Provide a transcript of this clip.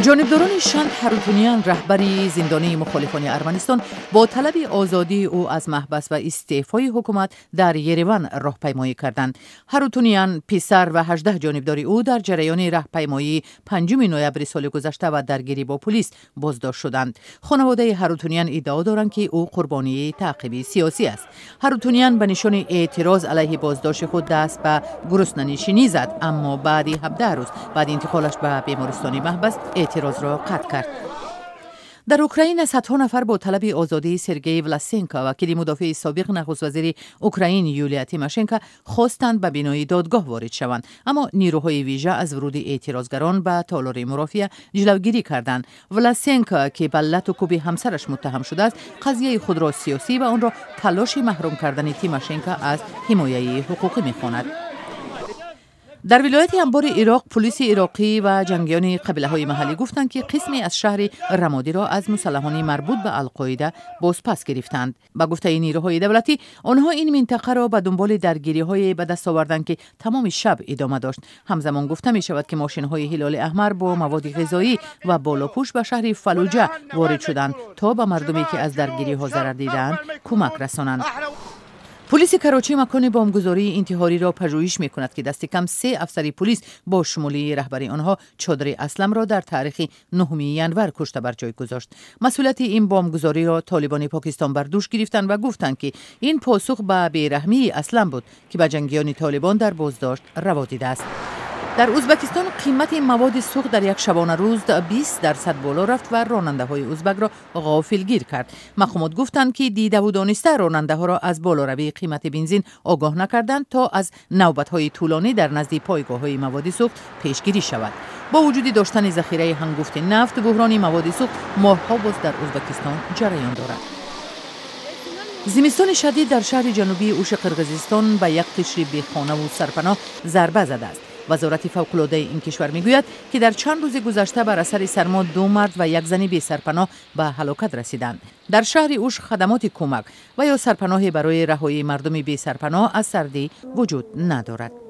Ҷонибдорони Шант Ҳарутунян, раҳбари зиндонии мухолифони Арманистон, бо талаби озодии ӯ аз маҳбас ва истеъфои ҳукумат дар Ереван роҳпаймоӣ карданд. Ҳарутунян, писар ва 18 ҷонибдори ӯ дар ҷараёни раҳпаймоии 5 ноябри соли гузашта ва даргирӣ бо пулис боздошт шуданд. Хонаводаи Ҳарутунян иддао доранд, ки ӯ қурбонии таъқиби сиёсӣ аст. Ҳарутунян ба нишони эътироз алайҳи боздошти худ даст ба гуруснанишинӣ зад, аммо баъди 17 рӯз баъди интиқолаш ба бемористони маҳбас эътирозро қатъ кард. Дар Украина садҳо нафар бо талаби озодии Сергей Власенко, вакили мудофеи собиқ нахуствазири Украин Юлия Тимошенко, хостанд ба бинои додгоҳ ворид шаванд, аммо нирӯҳои вижа аз вуруди эътирозгарон ба толори мурофиа ҷилавгирӣ карданд. Власенко, ки ба лату кӯби ҳамсараш муттаҳам шудааст, қазияи худро сиёсӣ ва онро талоши маҳрум кардани Тимошенко аз ҳимояи ҳуқуқӣ мехонад. Дар вилояти Анбори Ироқ пулиси ироқӣ ва ҷангиёни қабилаҳои маҳаллӣ гуфтанд, ки қисме аз шаҳри Рамодиро аз мусаллаҳони марбут ба Алқоида бозпас гирифтанд. Ба гуфтаи нирӯҳои давлатӣ, онҳо ин минтақаро ба дунболи даргириҳое ба даст оварданд, ки тамоми шаб идома дошт. Ҳамзамон гуфта мешавад, ки мошинҳои Ҳилоли Аҳмар бо маводи ғизоӣ ва болопӯш ба шаҳри Фалуҷа ворид шуданд, то ба мардуме, ки аз даргириҳо зарар дидаанд, кӯмак расонанд. Пулиси Карочӣ макони бомбгузории интиҳориро пажӯҳиш мекунад, ки дасти кам се афсари пулис бо шумули раҳбари онҳо Чодри Асламро дар таърихи 9 январ кушта бар ҷой гузошт. Масъулияти ин бомбгузориро Толибони Покистон бар дӯш гирифтанд ва гуфтанд, ки ин посух ба бераҳмии Аслам буд, ки ба ҷангиёни Толибон дар боздошт раво дидааст. Дар Ӯзбекистон қимати маводи сӯхт дар як шабонарӯз 20% боло рафт ва ронандаҳои узбакро ғофилгир кард. Мақомот гуфтанд, ки дидаву дониста ронандаҳоро аз болоравии қимати бензин огоҳ накарданд, то аз навбатҳои тӯлонӣ дар назди пойгоҳҳои маводи сӯхт пешгирӣ шавад. Бо вуҷуди доштани захираи ҳангуфти нафт, буҳрони маводи сӯхт моҳҳо боз дар Ӯзбекистон ҷараён дорад. Зимистони шадид дар шаҳри ҷанубии Уши Қирғизистон ба як қишри бехонаву сарпаноҳ зарба задааст. Вазорати фавқулодаи ин кишвар мегӯяд, ки дар чанд рӯзи гузашта бар асари сармо ду мард ва як зани бесарпаноҳ ба ҳалокат расиданд. Дар шаҳри Уш хадамоти кӯмак ва ё сарпаноҳе барои раҳоии мардуми бесарпаноҳ аз сардӣ вуҷуд надорад.